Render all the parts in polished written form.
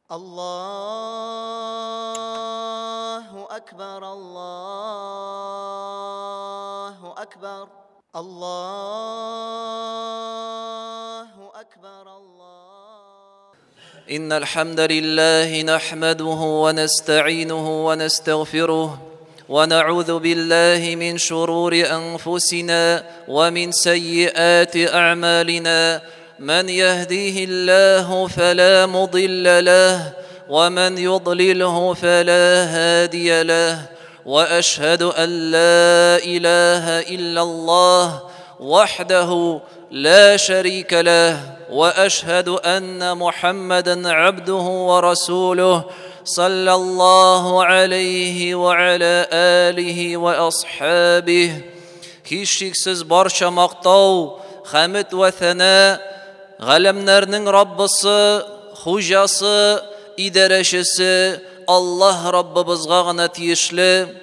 Allahu Akbar, Allahu Akbar, Allahu Akbar, Allah. إن الحمد لله نحمده ونستعينه ونستغفره ونعوذ بالله من شرور أنفسنا ومن سيئات أعمالنا من يهديه الله فلا مضل له ومن يضلله فلا هادي له وأشهد أن لا إله إلا الله وحده لا شريك له وأشهد أن محمدا عبده ورسوله صلى الله عليه وعلى آله وأصحابه. Һичшиксез барча мактау, хәмд вә сәна галәмнәрнең Раббысы, хуҗасы, идарәчесе Аллаһ Раббыбызга гына тиешле.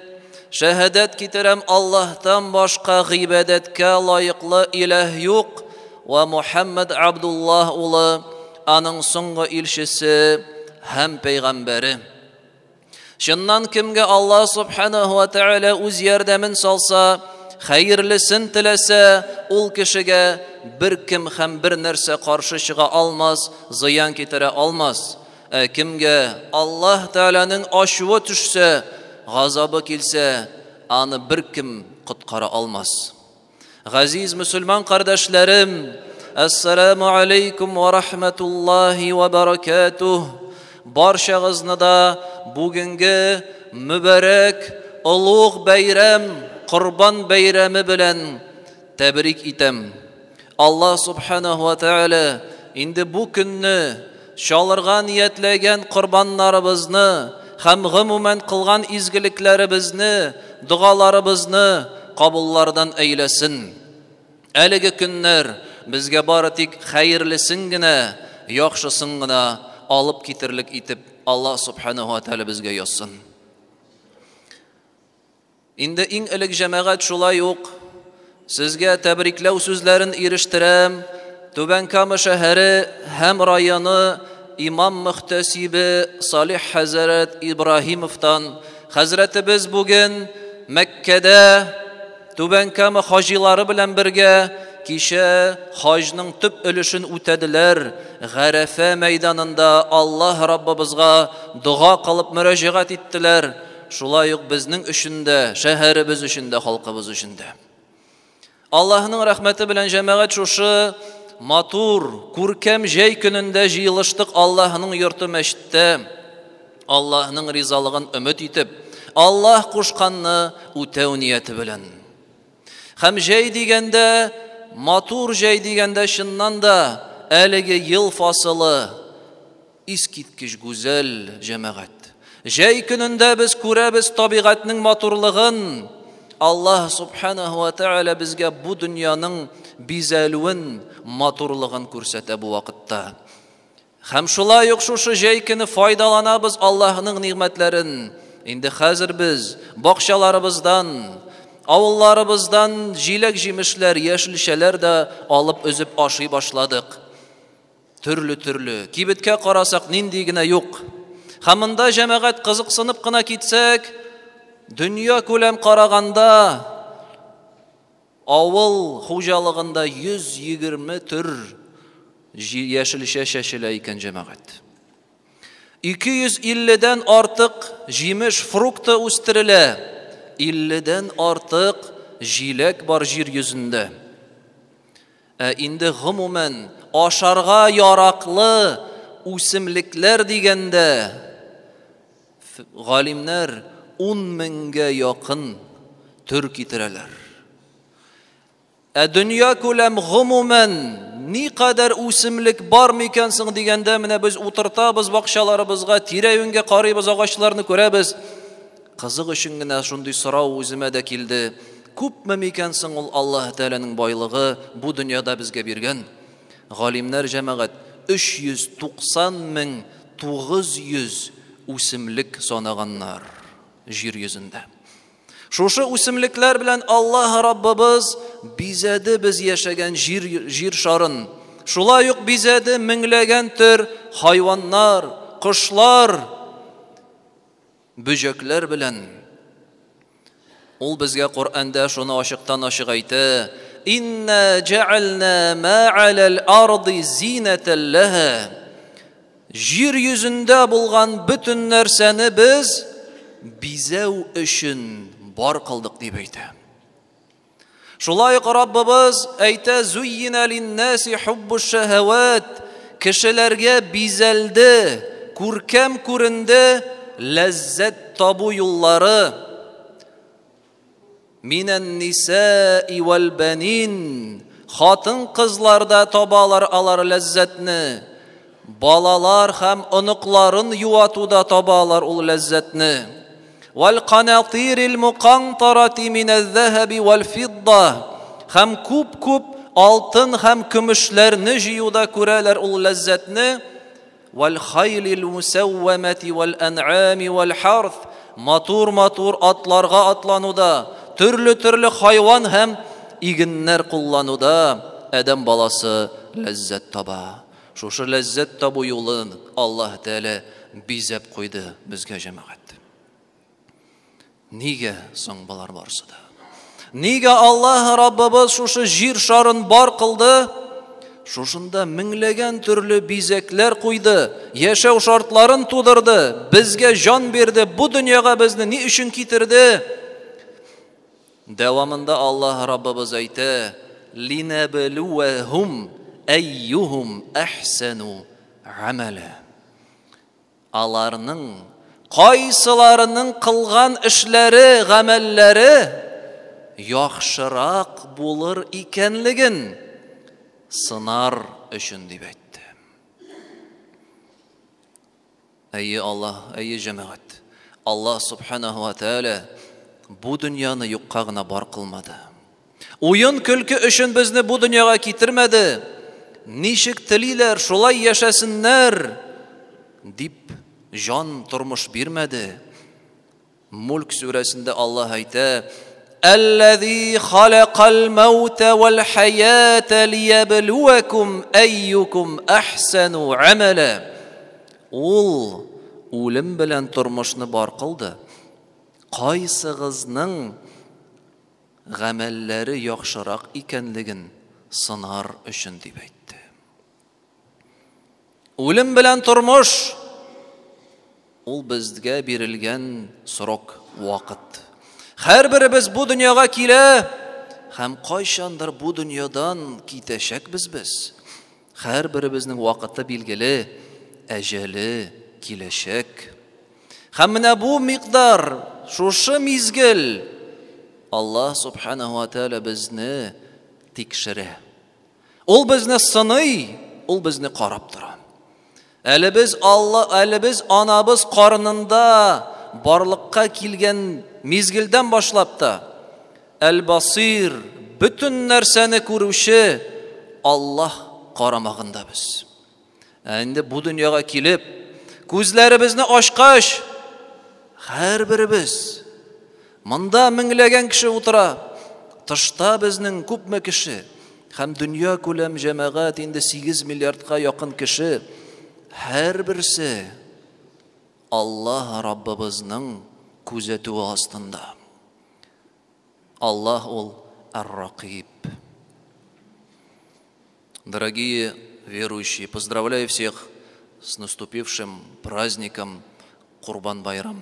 Шәһадәт китерәм, Аллаһтан башка гыйбадәткә лаеклы илаһ юк вә Мухаммад Абдуллаһ улы, аның соңгы илчесе һәм пәйгамбәре. Чыннан кемгә Аллаһ субханаһу ва тааля үз ярдәмен салса, хәерлесен теләсә, ул кешегә бер кем һәм бер нәрсә каршы чыга алмас, зыян китерә алмас. Ә кемгә Аллаһ Тааляның ачуы төшсә, газабы килсә, аны бер кем коткара алмас. Газиз мөселман кардәшләрем, ассаламу алейкум ва рахматуллахи ва баракатух. Барчагызны да бүгенге мөбарәк, олуг бәйрәм, Корбан бәйрәме белән тәбрик итәм. Аллаһ субханаһу ва тааля инде бу көнне чалырга ниятләгән корбаннарыбызны һәм гомумән кылган изгелекләребезне, догаларыбызны кабуллардан әйләсен. Әлеге көннәр безгә бары тик хәерлесен генә, яхшысын гына алып китерлек итеп Аллаһ субханаһу ва тааля безгә язсын. Инде иң элек җәмәгать шулай ук сезгә тәбрикләү сүзләрен ирештерәм. Түбән Кама шәһәре һәм районы имам мөхтәсибе Салих хәзрәт Ибраһимовтан. Хәзрәтебез бүген Мәккәдә Түбән Кама хаҗилары белән бергә кичә хаҗның төп өлешен үтәделәр. Гарәфә мәйданында Аллаһ Раббыбызга дога кылып мөрәҗәгать иттеләр. Шулай ук безнең өчен дә, шәһәребез өчен дә, халкыбыз өчен дә. Аллаһның рәхмәте белән җәмәгать шушы матур, күркәм җәй көнендә җыелыштык Аллаһның йорты мәчеттә. Аллаһның ризалыгын өмет итеп, Аллаһ кушканны үтәү нияте белән. Һәм җәй дигәндә, матур җәй дигәндә чыннан да әлеге ел фасылы искиткеч гүзәл җәмәгать. Җәй көнендә без күрәбез табигатьнең матурлыгын. Аллаһ субханаһу ва тааля безгә бу дөньяның бизәлүен, матурлыгын күрсәтә бу вакытта. Һәм шулай ук шушы җәй көне файдаланабыз Аллаһның нигъмәтләрен. Инде хәзер без бакчаларыбыздан, авылларыбыздан җиләк-җимешләр, яшелчәләр дә алып өзеп ашый башладык. Төрле-төрле. Кибеткә карасак нинди генә юк. Һәм монда җәмәгать кызыксынып кына китсәк, дөнья күләм караганда авыл хуҗалыгында 120 төр яшелчә чәчелә икән җәмәгать. 250-дән артык җимеш, фрукты үстерелә. 50-дән артык җиләк бар җир йөзендә. Ә инде гомумән ашарга яраклы үсемлекләр дигәндә галимнәр 10 меңгә якын төр китерәләр. Ә дөнья күләм гомумән ни кадәр үсемлек бар микән соң дигәндә, менә без утыртабыз бакчаларыбызга, тирә-юньгә карыйбыз, агачларны күрәбез. Кызык өчен генә шундый сорау үземә дә килде. Күпме микән соң ул Аллаһ Тәгаләнең байлыгы бу дөньяда безгә биргән? Галимнәр җәмәгать 390 900 үсемлек санаганнар җир йөзендә. Шушы үсемлекләр белән Аллаһ Раббыбыз бизәде без яшәгән җир шарын. Шулай ук бизәде меңләгән төр хайваннар, кошлар, бөҗәкләр белән. Ул безгә Коръәндә шуны ачыктан-ачык әйтә: "Инна җәгъальна ма алал арди зинатан лаһа". Җир йөзендә булган бөтен нәрсәне без бизәү өчен бар кылдык дип әйтә. Шулай ук Раббыбыз әйтә: "Зуйина линнаси хуббуш шаһават", кешеләргә бизәлде, күркәм күренде ләззәт табу юллары. Минән нисаи вәл банин, хатын-кызларда табалар алар ләззәтне. Балалар һәм оныкларын юатуда табалар ул ләззәтне. Вәл канатирил мукантарати минәз-зәһәби вәл фидда, һәм күп-күп алтын һәм көмешләрне җыюда күрәләр ул ләззәтне. Вәл хайлил мусәввәмәти вәл ән'ами вәл харth, матур-матур атларга атлануда, төрле-төрле хайван һәм игеннәр куллануда адәм баласы ләззәт таба. Шушы ләззәт табу юлын Аллаһ Тәгалә бизәп куйды безгә, җәмәгать. Нигә соң болар барысы да? Нигә Аллаһ Раббыбыз шушы җир шарын бар кылды? Шушында меңләгән төрле бизәкләр куйды, яшәү шартларын тудырды, безгә җан бирде, бу дөньяга безне ни өчен китерде? Дәвамында Аллаһ Раббыбыз әйтә: "Линәблүәһум әйюһум әхсәну гамәлә". Аларның кайсыларының кылган эшләре, гамәлләре яхшырак булыр икәнлеген сынар өчен дип әйтте. Әйе, Аллаһ, әйе, җәмәгать. Аллаһ субханаһу ва тааля бу дөньяны юкка гына бар кылмады. Уен көлке өчен безне бу дөньяга китермәде. Ничек телиләр, шулай яшәсеннәр дип җан тормыш бирмәде. Мульк сүрәсендә Аллаһ әйтә: Әлләзи халакал маута вал хаята лиябluвакум әйюкум әхсану амала. Ул үлем белән тормышны бар кылды. Кайсыгызның гамәлләре яхшырак икәнлеген сынар өчен дип әйтте. Үлем белән тормыш ул безгә бирелгән срок, вакыт. Һәрберебез бу дөньяга килә һәм кайчандыр бу дөньядан китәчәкбез без. Һәрберебезнең вакыты билгеле, әҗәле киләчәк. Һәм менә бу микъдар, шушы мизгел Аллаһ субханаһу ва тааля безне тикшерә. Ул безне сыный, ул безне карап тора. Әле без Алла, әле без анабыз карынында барлыкка килгән мизгелдән башлап та Әл-Басир, бөтен нәрсәне күрүче Аллаһ карамагында без. Ә инде бу дөньяга килеп, күзләребезне ачкач, һәрберебез монда меңләгән кеше утыра, тышта безнең күпме кеше, һәм дөнья күләм җәмәгать инде 8 миллиардка якын кеше, һәрберсе Аллаһ Раббыбызның күзәтүе астында. Аллаһ ул Ар-Ракиб. Дорогие верующие, поздравляю всех с наступившим праздником Курбан-Байрам.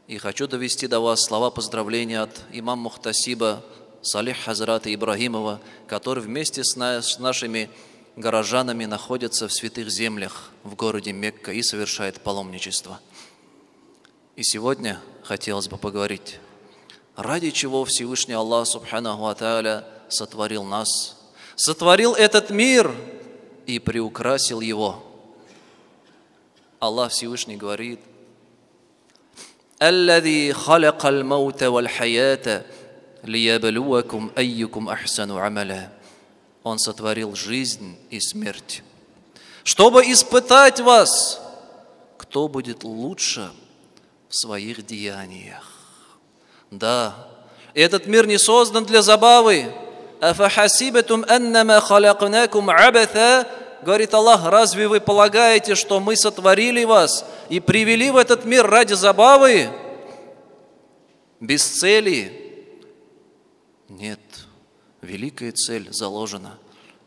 И хочу довести до вас слова поздравления от имама Мухтасиба Салих Хазрата Ибрагимова, который вместе с нашими горожанами находится в святых землях в городе Мекка и совершает паломничество. И сегодня хотелось бы поговорить, ради чего Всевышний Аллах Субханаху ва Тааля сотворил нас, сотворил этот мир и приукрасил его. Аллах Всевышний говорит: «Аллази халакал маута валь хаята лиябluвакум айюкум ахсану амаля». Он сотворил жизнь и смерть, чтобы испытать вас, кто будет лучше в своих деяниях. Да, этот мир не создан для забавы. Афахасибатум аннама халакнакум абаса. Говорит Аллах, разве вы полагаете, что мы сотворили вас и привели в этот мир ради забавы? Без цели? Нет, великая цель заложена.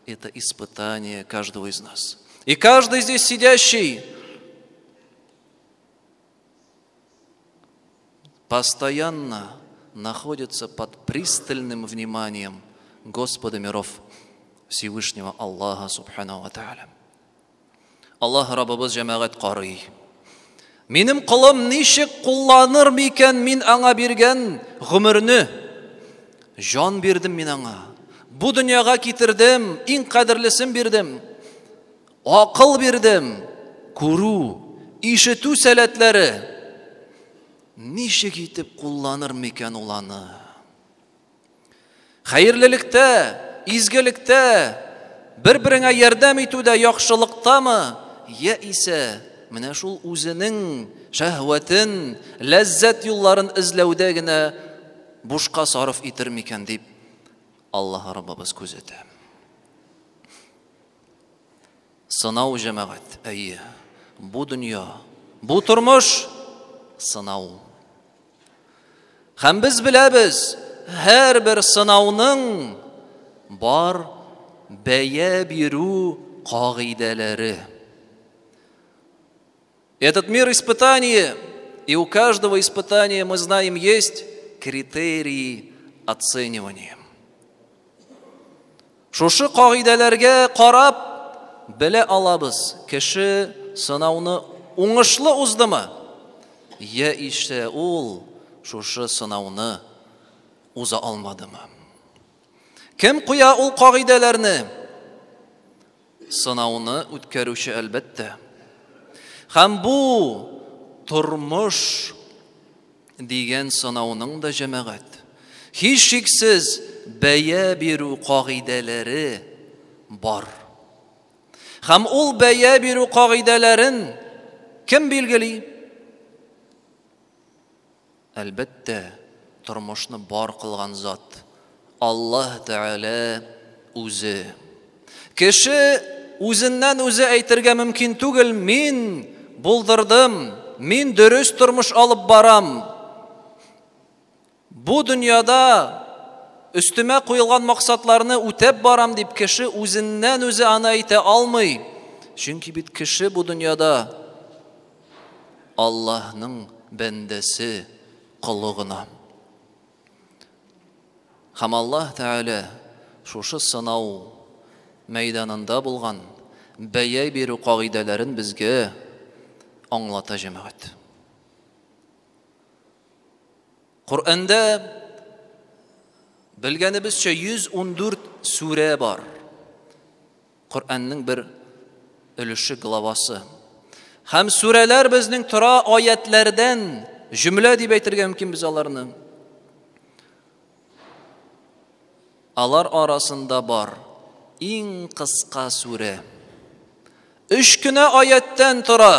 Это испытание каждого из нас. И каждый здесь сидящий постоянно находится под пристальным вниманием Господа миров, Всевышнего Аллаха Субхану ва Тааля. Аллаһ Раббыбыз, җәмәгать, карый. Минем колым ничек кулланыр микән мин аңа биргән гомерне? Җан бирдем мин аңа. Бу дөньяга китердем, иң кадерлесен бирдем. Акыл бирдем, күрү, ишетү сәләтләре. Ничек итеп кулланыр микән ул аны? Хәерлелектә, изгелектә, бер-береңә ярдәм итүдә, яхшылыктамы, яисә менә шул үзенең шәһвәтен, ләззәт юлларын эзләүдә генә бушка сарыф итер микән дип Аллаһ Раббыбыз күзәтә. Сынау, җәмәгать, әйе, бу дөнья, бу тормыш сынау. Һәм без беләбез, һәрбер сынауның бар бәя бирү кагыйдәләре. Этот мир испытание, и у каждого испытания, мы знаем, есть критерии оценивания. Шушы кагыйдәләргә карап белә алабыз, кеше сынауны уңышлы уздымы, яисә ул шушы сынауны уза алмадымы. Кем куя ул кагыйдәләрне? Сынауны үткәрүче, әлбәттә. Һәм бу тормыш дигән сынауның да, җәмәгать, һичшиксез бәя бирү кагыйдәләре бар. Һәм ул бәя бирү кагыйдәләрен кем билгели? Әлбәттә, тормышны бар кылган зат Аллаһ Тәгалә үзе. Кеше үзеннән үзе әйтергә мөмкин түгел, мин булдырдым, мин дөрес тормыш алып барам. Бу дөньяда өстемә куелган максатларны үтәп барам дип кеше үзеннән үзе аны әйтә алмый. Чөнки бит кеше бу дөньяда Аллаһның бәндәсе, колы гына. Һәм Аллаһ Тәгалә шушы сынау мәйданында булган бәя бирү кагыйдәләрен безгә аңлата, җәмәгать. Коръәндә, белгәнебезчә, 114 сүрә бар. Коръәннең бер өлеше, главасы. Һәм сүрәләр безнең тора аятләрдән, җөмлә дип әйтергә мөмкин без аларны. Алар арасында бар иң кыска сүрә. Өч кенә аяттән тора.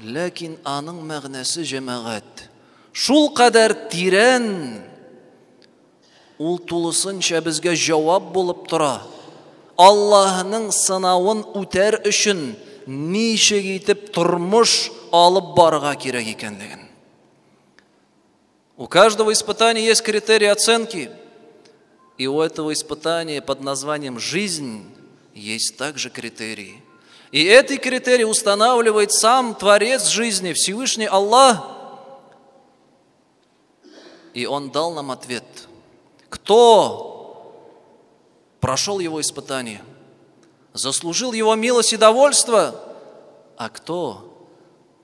Ләкин аның мәгънәсе, җәмәгать, шул кадәр тирән, ул тулысынча безгә җавап булып тора. Аллаһның сынавын үтәр өчен ничек итеп тормыш алып барырга кирәк икәнлеген. У каждого испытания есть критерии оценки. И у этого испытания под названием «жизнь» есть также критерии. И эти критерии устанавливает сам Творец жизни, Всевышний Аллах. И Он дал нам ответ. Кто прошел его испытание, заслужил его милость и довольство, а кто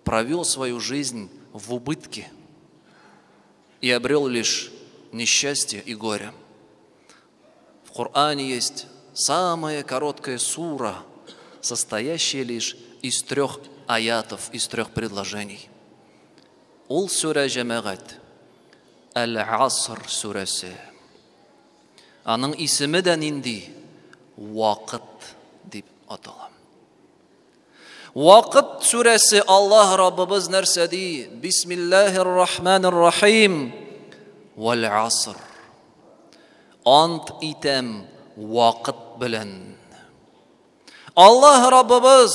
провел свою жизнь в убытке и обрел лишь несчастье и горе. В Коране есть самая короткая сура, состоящая лишь из трех аятов, из трех предложений. Ул сүрә, җәмәгать, Әл-Аср сүрәсе. Аның исеме дә нинди? Вакыт дип атала. Вакыт сүрәсе. Аллаһ Раббыбыз нәрсә ди? Бисмиллаһир Рахманир Рахим. Вал аср. Ант итәм вакыт белән. Аллаһ Раббыбыз,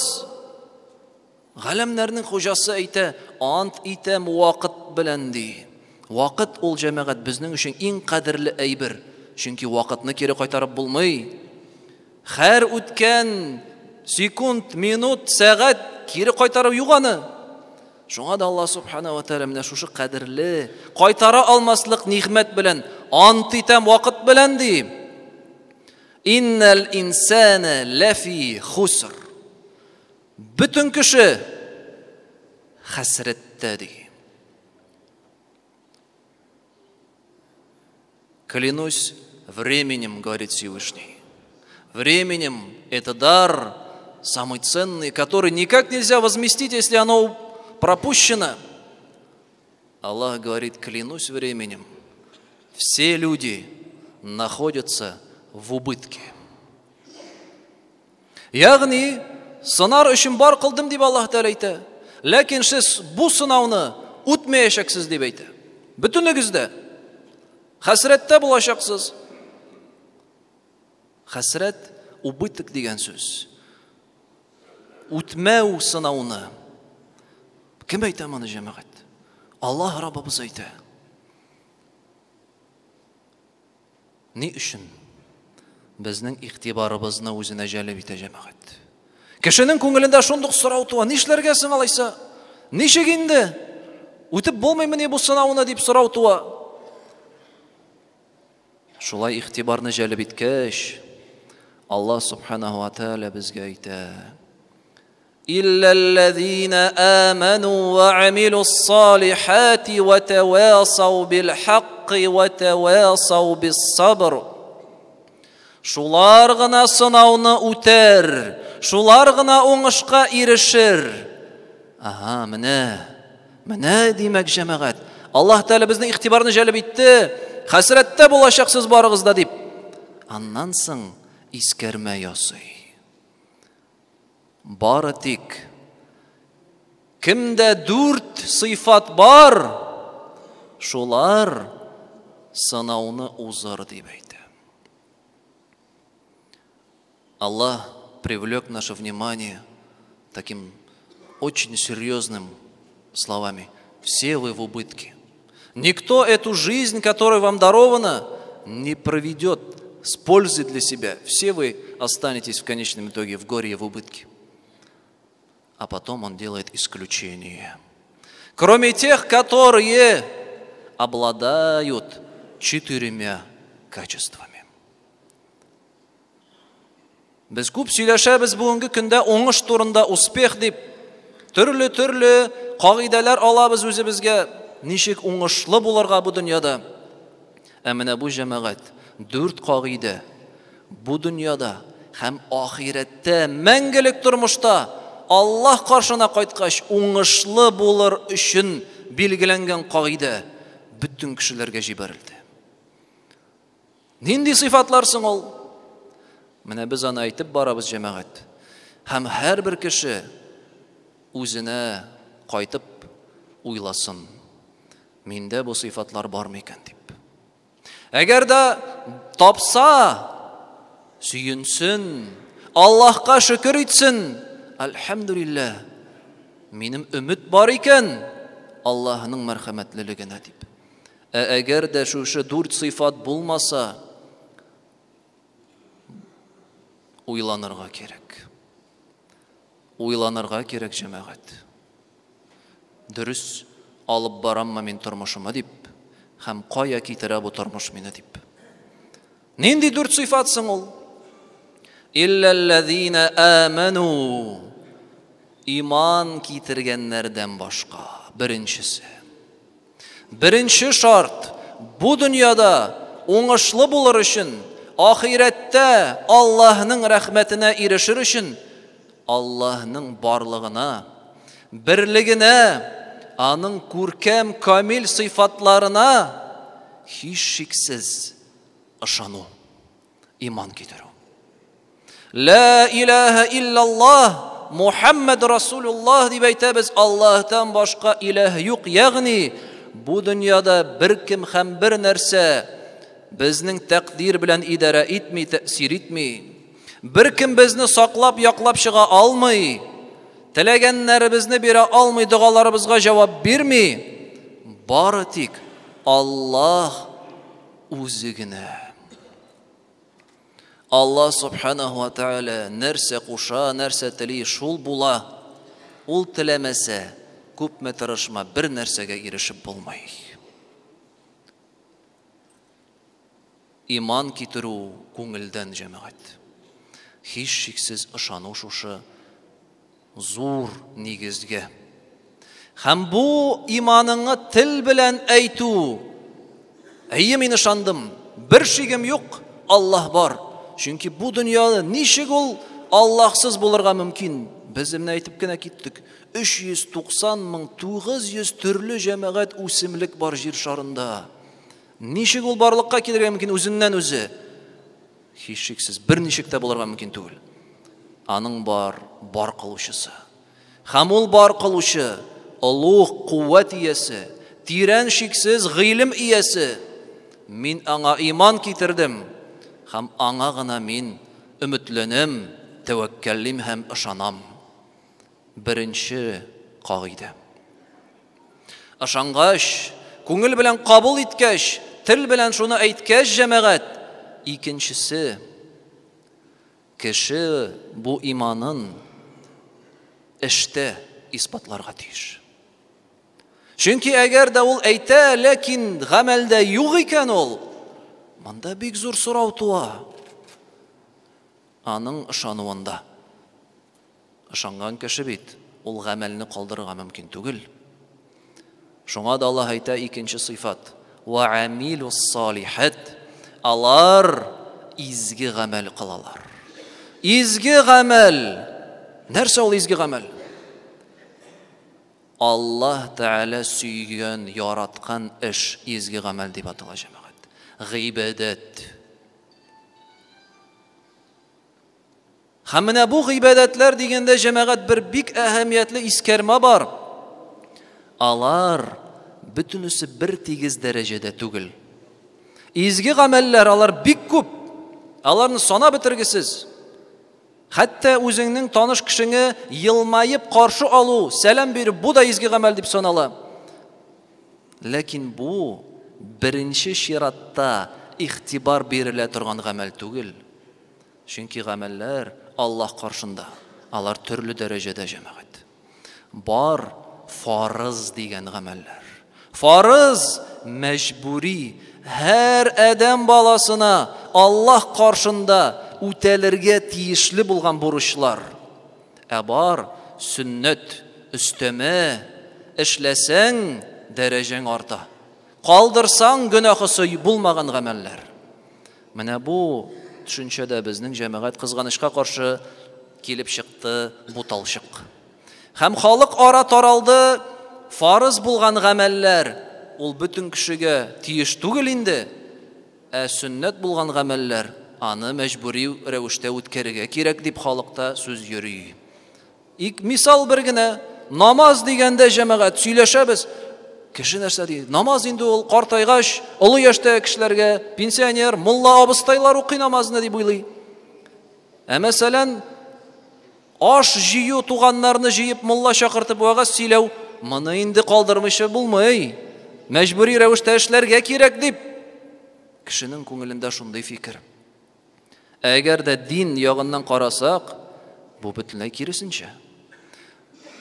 галәмнәрнең хуҗасы әйтә, ант итәм вакыт белән ди. Вакыт ул, җәмәгать, безнең өчен иң кадерле әйбер. Чөнки вакытны кире кайтарып булмый. Һәр үткән секунд, минут, сәгать кире кайтарып юк аны. Шуңа да Аллаһ субхана ва тәгалә менә шушы кадерле, кайтара алмаслык нигъмәт белән ант итәм вакыт белән ди. Иннәл инсана ләфи хуср. Бөтен кеше хәсрәттә ди. Клянусь временем, говорит Всевышний. Временем это дар самый ценный, который никак нельзя возместить, если оно пропущено. Аллах говорит, клянусь временем, все люди находятся в убытке. Ягъни, сынар өчен бар кылдым дип Аллаһ Тәгалә әйтә. Ләкин сез бу сынауны үтмәячәксез дип әйтә. Бөтенегез дә хәсрәттә булачаксыз. Хәсрәт убыток дигән сүз. Үтмәү сынауны. Кем әйтә моны, җәмәгать? Аллаһ Раббыбыз әйтә. Ни өчен безнең игътибарыбызны үзенә җәлеп итә җәмәгать? Кешенең күңелендә шундук сорау туа, нишләргә соң алайса? Ничек инде? Үтеп булмыймыни бу сынауны дип сорау туа. Шулай игътибарны җәлеп иткәч, Аллаһ субханаһу ва тааля безгә әйтә: Илләлләзина аману ва амилус-салихати ва тавасау бил-хакки ва тавасау бис-сабр. Шулар гына сынауны үтәр, шулар гына уңышка ирешер. Ага, менә, менә димәк җәмәгать. Аллаһ Тәгалә безнең игътибарны җәлеп итте. Хәсрәттә булачаксыз барыгыз да дип. Аннан соң искәрмә ясый. Бары тик кемдә дүрт сыйфат бар, шулар сынауны узыр дип әйтә. Аллах привлек наше внимание таким очень серьезным словами. Все вы в убытке. Никто эту жизнь, которая вам дарована, не проведет с пользой для себя. Все вы останетесь в конечном итоге в горе и в убытке. А потом он делает исключение. Кроме тех, которые обладают 4 качествами. Без күп сөйләшәбез бүгенге көндә уңыш турында, успех дип. Төрле-төрле кагыйдәләр алабыз үзебезгә, ничек уңышлы булырга бу дөньяда. Ә менә бу җәмәгать 4 кагыйдә бу дөньяда һәм ахирәттә мәңгелек тормышта Аллаһ каршына кайткач уңышлы булыр өчен билгеләнгән кагыйдә бөтен кешеләргә җибәрелде. Нинди сыйфатлар соң ул? Менә без аны әйтеп барабыз, җәмәгать. Һәм һәрбер кеше үзенә кайтып уйласын. Миндә бу сыйфатлар бар микән дип. Әгәр дә тапса, сөенсен, Аллаһка шөкер итсен. Әлхәмдүлилләһ, минем өмет бар икән Аллаһның мәрхәмәтлелегенә дип. Ә әгәр дә шушы 4 сыйфат булмаса, уйланырга кирәк. Уйланырга кирәк, җәмәгать. Дөрес алып бараммы мин тормышымы дип, һәм кая китерә бу тормыш мине дип. Нинди 4 сыйфат соң ул? Илләлләзина аману. Иман китергәннәрдән башка. Беренчесе. Беренче шарт, бу дөньяда уңышлы булыр өчен, ахирәттә Аллаһның рәхмәтенә ирешер өчен, Аллаһның барлыгына, берлегенә, аның күркәм камил сыйфатларына һичшиксез ышану, иман китерү. Ла илаһа иллаллаһ Мухаммад Расулуллаһ дип әйтәбез, Аллаһтан башка илаһ юк, ягъни бу дөньяда бер кем һәм бер нәрсә безнең тәкъдир белән идарә итми, тәэсир итми. Беркем безне саклап, яклап чыга алмый. Теләгәннәребезне бирә алмый, догаларыбызга җавап бирми. Бары тик Аллаһ үзе генә. Аллаһ субханаһу ва тааля нәрсә куша, нәрсә тели, шул була. Ул теләмәсә, күпме тырышма, бер нәрсәгә ирешеп булмый. Иман китерү күңелдән, җәмәгать. Һичшиксез ышану шушы зур нигезгә. Һәм бу иманыңны тел белән әйтү. Әйе, мин ышандым. Бер шигем юк, Аллаһ бар. Чөнки бу дөньяда ничек ул Аллаһсыз булырга мөмкин? Без менә әйтеп кенә киттек. 390 мең 900 төрле җәмәгать үсемлек бар җир шарында. Ничек ул барлыкка килергә мөмкин үзеннән үзе? Һичшиксез, берничек тә булырга мөмкин түгел. Аның бар, бар кылучысы. Һәм ул бар кылучы, олуг куәт иясе, тирән шиксез гыйлем иясе. Мин аңа иман китердем һәм аңа гына мин өметләнәм, тәвәккәллим һәм ышанам. Беренче кагыйдә. Ышангач, күңел белән кабул иткәч, тел белән шуны әйткәч, җәмәгать, икенчесе, кеше бу иманын эштә исбатларга тиеш. Чөнки әгәр дә ул әйтә, ләкин гамәлдә юк икән ул, монда бик зур сорау туа. Аның ышануында. Ышанган кеше бит ул гамәлне калдырырга мөмкин түгел. Шуңа да Аллаһ әйтә икенче сыйфат. Ва амилус салихат. Алар изге гамәл кылалар. Изге гамәл. Нәрсә ул изге гамәл? Аллаһ Тәгалә сөйгән, яраткан эш изге гамәл дип атала, җәмәгать. Гыйбадәт. Һәм менә бу гыйбадәтләр дигәндә, җәмәгать, бер бик әһәмиятле искәрмә бар. Алар бөтенесе бер тигез дәрәҗәдә түгел. Изге гамәлләр алар бик күп. Аларны санап бетергесез. Хәтта үзеңнең таныш кешеңе елмаеп каршы алу, сәлам бирү, бу да изге гамәл дип санала. Ләкин бу беренче чиратта игътибар бирелә торган гамәл түгел. Чөнки гамәлләр Аллаһ каршында, алар төрле дәрәҗәдә, җәмәгать. Бар фарыз дигән гамәлләр. Фарыз мәҗбүри, һәр адәм баласына Аллаһ каршында үтәлергә тиешле булган бурычлар. Ә бар сөннәт, өстәмә, эшләсәң, дәрәҗәң арта. Калдырсаң, гөнаһысы булмаган гамәлләр. Менә бу төшенчәдә безнең җәмәгать кызганычка каршы килеп чыкты буталчык. Һәм халык ара таралды фарыз булган гамәлләр, ул бөтен кешегә тиеш түгел инде, ә сөннәт булган гамәлләр аны мәҗбүри рәвештә үткәрергә кирәк дип халыкта сүз йөри. Ик мисал бер генә, намаз дигәндә, җәмәгать, сөйләшәбез. Кеше нәрсә ди? Намаз инде ул картайгач, олы яшьтәге кешеләргә, пенсионер, мулла абыстайлар укый намазны дип уйлый. Ә мәсәлән, аш җыю, туганнарны җыеп, мулла чакыртып вәгазь сөйләү, моны инде калдырмыйча булмый. Мәҗбүри рәвештә эшләргә кирәк дип. Кешенең күңелендә шундый фикер. Әгәр дә дин ягыннан карасак, бу бөтенләй киресенчә.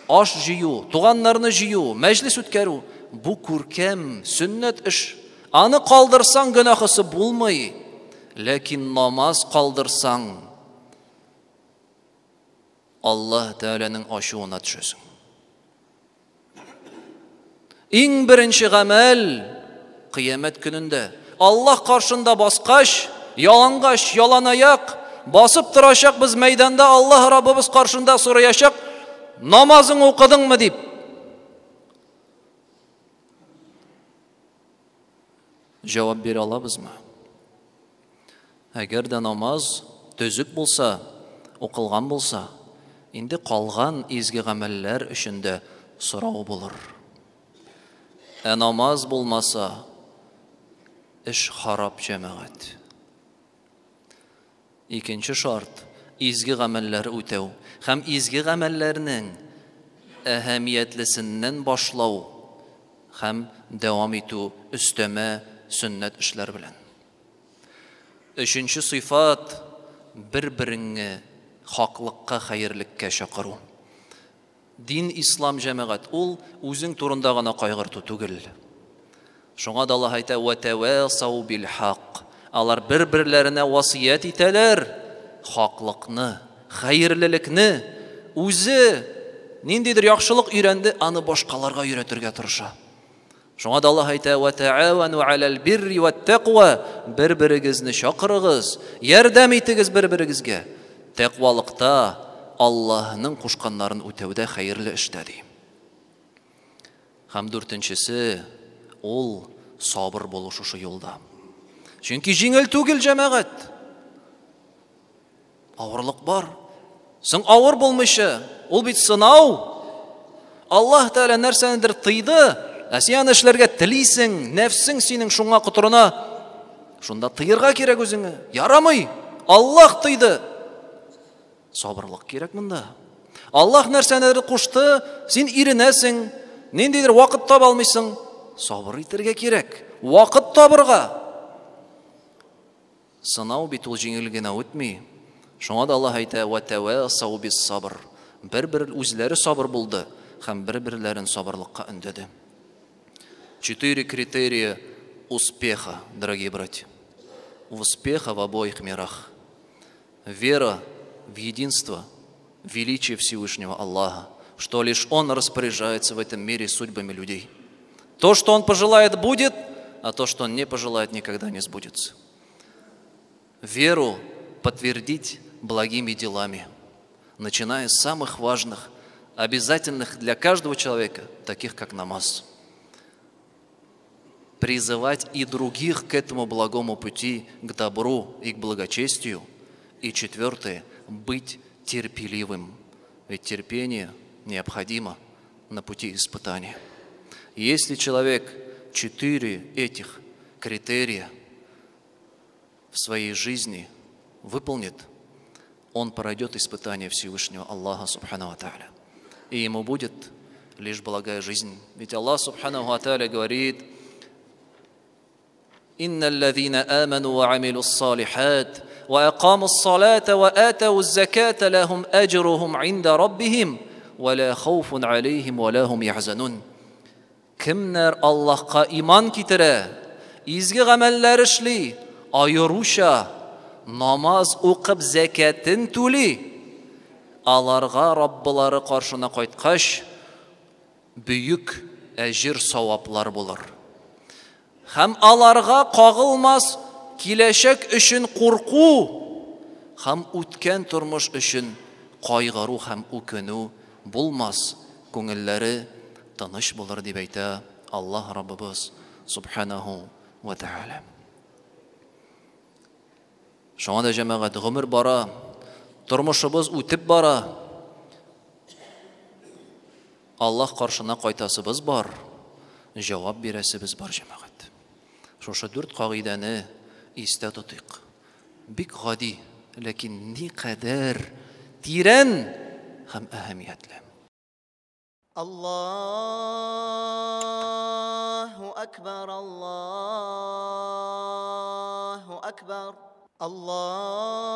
Аш җыю, туганнарны җыю, мәҗлес үткәрү бу күркәм сөннәт эш. Аны калдырсаң гөнаһысы булмый. Ләкин намаз калдырсаң, Аллаһ Тәгаләнең ачуына төшәсең. Иң беренче гамәл кыямәт көнендә Аллаһ каршында баскач, ялангач, яланаяк басып торачакбыз мәйданда Аллаһ Раббыбыз каршында сораячак, намазың укыдыңмы дип. Җавап бирә алабызмы? Әгәр дә намаз төзек булса, укылган булса, инде калган изге гамәлләр өчен дә сорау булыр. Ә намаз булмаса, эш харап, җәмәгать. Икенче шарт, изге гамәлләр үтәү һәм изге гамәлләрнең әһәмиятлесеннән башлау һәм дәвам итү өстәмә сөннәт эшләр белән. Өченче сыйфат бер-береңне хаклыкка, хәерлеккә чакыру. Дин ислам җәмәгать ул үзең турында гына кайгырту түгел. Шуңа да Аллаһ әйтә: "Ва тавасау бил хак". Алар бер-берләренә васыять итәләр хаклыкны, хәерлелекне. Үзе ниндидер яхшылык өйрәнде, аны башкаларга өйрәтергә тырыша. Шуңа да Аллаһ әйтә: "Ва таавану алал бирри ват тaqва". Бер-берегезне чакырыгыз, ярдәм итегез бер-берегезгә. Тәкъвалыкта, Аллаһның кушканнарын үтәүдә, хәерле эштә, ди. Һәм дүртенчесе ул сабыр булу шушы юлда. Чөнки җиңел түгел, җәмәгать. Авырлык бар. Соң авыр булмыйча, ул бит сынау. Аллаһ Тәгалә нәрсәнедер тыйды, ә син аны эшләргә телисең, нәфсең синең шуңа котырына. Шунда тыерга кирәк үзеңне. Ярамый. Аллаһ тыйды. Сабырлык кирәк монда. Аллаһ нәрсәнедер кушты, син иренәсең, ниндидер вакыт таба алмыйсың. Сабыр итәргә кирәк. Вакыт табырга. Сынау бит ул җиңел генә үтми. Шуңа да Аллаһ әйтә: "Ва тавасау бис сабр". Бер-бер үзләре сабыр булды һәм бер-берләрен сабырлыкка өндәде. Четыре критерия успеха, дорогие братья. Успеха в обоих мирах. Вера в единство, величие Всевышнего Аллаха, что лишь Он распоряжается в этом мире судьбами людей. То, что Он пожелает, будет, а то, что Он не пожелает, никогда не сбудется. Веру подтвердить благими делами, начиная с самых важных, обязательных для каждого человека, таких как намаз. Призывать и других к этому благому пути, к добру и к благочестию. И четвертое – быть терпеливым. Ведь терпение необходимо на пути испытания. Если человек четыре этих критерия в своей жизни выполнит, он пройдет испытание Всевышнего Аллаха سبحانه وتعالى. И ему будет лишь благая жизнь. Ведь Аллах سبحانه وتعالى говорит: إن الذين آمنوا وعملوا الصالحات وأقاموا الصلاة وآتوا الزكاة لهم أجرهم عند ربهم ولا خوف عليهم ولا هم يحزنون. Кемнәр Аллаһка иман китерә, изге гамәлләр эшли, аеруча намаз укып зәкәтен түли, аларга Раббылары каршына кайткач бөек әҗер саваплар булыр. Һәм аларга кагылмас киләчәк өчен курку һәм үткән тормыш өчен кайгыру һәм үкенү булмас, күңелләре тыныч булыр, дип әйтә Аллаһ Раббыбыз سبحانه وتعالى. Шуңа да, җәмәгать, гомер бара, тормышыбыз үтеп бара. Аллаһ каршына кайтасыбыз бар, җавап бирәсебез бар, җәмәгать. Шушы дүрт кагыйдәне истә тотыйк. Бик гади, ләкин никадәр тирән һәм әһәмиятле. الله أكبر الله أكبر الله.